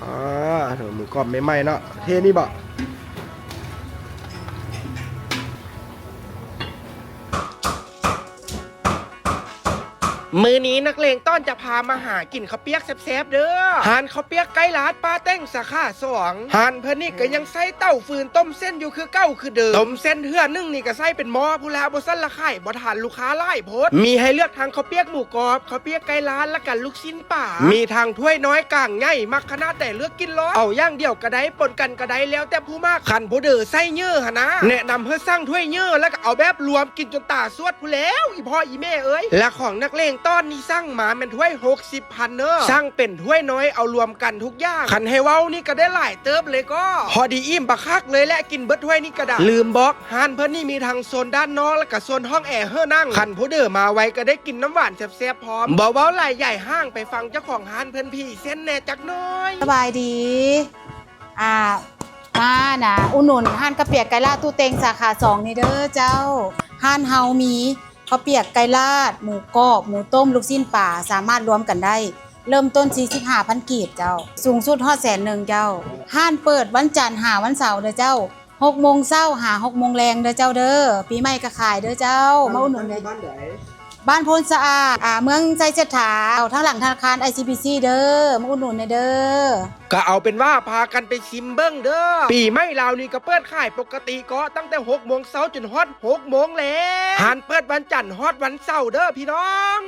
ອ່າ ໝູກອບໃໝ່ໆເນາະ ເທນີ້ບໍ? ມື້ນີ້ນັກເລງຕ້ອນຈະພາມາຫາກິນເຂົ້າປຽກແຊບໆເດີ ຮ້ານເຂົ້າປຽກໄກ່ລາດປ່າແຕງສາຂາສອງ. ຮ້ານເພິ່ນນີ້ກໍຍັງໃຊ້ເຕົາຟືນຕົ້ມເສັ້ນຢູ່ຄືເກົ່າຄືເດີມ ຕົ້ມເສັ້ນເທື່ອໜຶ່ງນີ້ກໍໃຊ້ເປັນໝໍ້ພຸ້ນລະ ບໍ່ຊັ້ນລະຂາຍບໍ່ທັນລູກຄ້າຫຼາຍໂພດ. ມີໃຫ້ເລືອກທັງເຂົ້າປຽກໝູກອບ ເຂົ້າປຽກໄກ່ລາດ ແລະກະລູກຊີ້ນ ປາ ມີທັງຖ້ວຍນ້ອຍກາງໃຫຍ່ ມັກຂະໜາດໃດເລືອກກິນໂລດ ເອົາຢ່າງດຽວກະໄດ້ ປົນກັນກະໄດ້ ແລ້ວແຕ່ຜູ້ມັກ. ຄັນຜູ້ເດີໃສ່ເຫຍື່ອຫັ້ນນະ ແນະນຳໃຫ້ສັ່ງຖ້ວຍເຫຍື່ອ ແລ້ວກະເອົາແບບລວມກິນຈົນຕາສວດພຸ້ນແລ້ວ ອີພໍ່ອີແມ່ເອີຍ. ແລະຂອງນັກເລງຕ້ອນນີ້ສັ່ງມາແມ່ນຖ້ວຍຫົກສິບພັນເດີ ສັ່ງເປັນຖ້ວຍນ້ອຍ ເອົາລວມກັນທຸກຢ່າງ ຄັນໃຫ້ເວົ້ານີ້ກະໄດ້ຫຼາຍເຕີບເລີຍກໍ ພໍດີອີ່ມບັກຄັກເລີຍແຫຼະ ກິນເບິດຖ້ວຍນີ້ກະໄດ້. ລືມບອກ ຮ້ານເພິ່ນນີ້ມີທັງໂຊນດ້ານນອກ ແລະກະໂຊນຫ້ອງແອເຫີນັ່ງ ຄັນຜູ້ເດີມາໄວກະໄດ້ກິນນ້ຳຫວານແຊບໆພ້ອມ. ບໍ່ເວົ້າຫຼາຍຢາຍຫ່າງ ໄປຟັງເຈົ້າຂອງຮ້ານເພິ່ນພຣີເຊັນແດ່ຈັກໜ້ອຍ. ສະບາຍດີ ອ່າ ມານະ ອຸດໜູນຮ້ານເຂົ້າປຽກໄກ່ລາດຕູ້ເຕັງສາຂາສອງນີ້ເດີເຈົ້າ. ຮ້ານເຮົາມີເຂົ້າປຽກໄກ່ລາດ ໝູກອບ ໝູຕົ້ມ ລູກຊີ້ນປາ ສາມາດລວມກັນໄດ້ ເລີ່ມຕົ້ນສີ່ສິບຫ້າພັນກີບເຈົ້າ ສູງສຸດຮອດແສນໜຶ່ງເຈົ້າ. ຮ້ານເປີດວັນຈັນຫາວັນເສົາເດີເຈົ້າ ຫົກໂມງເຊົ້າຫາຫົກໂມງແລງເດີເຈົ້າເດີ. ປີໃໝ່ກະຂາຍເດີເຈົ້າ ມາອຸດໜູນເດີ. ບ້ານໃດ? ບ້ານໂພນສະອາດ ອ່າ ເມືອງໄຊເສດຖາ ທາງຫຼັງທະນາຄານ ໄອຊີບີຊີ ເດີ ມາອຸດໜູນແດ່ເດີ. ກະເອົາເປັນວ່າພາກັນໄປຊິມເບິ່ງເດີ. ປີໃໝ່ລາວນີ້ກະເປີດຂາຍປົກກະຕິເກາະ ຕັ້ງແຕ່ຫົກໂມງເຊົ້າຈົນຮອດຫົກໂມງແລງ. ຮ້ານເປີດວັນຈັນຮອດວັນເສົາເດີພີ່ນ້ອງ.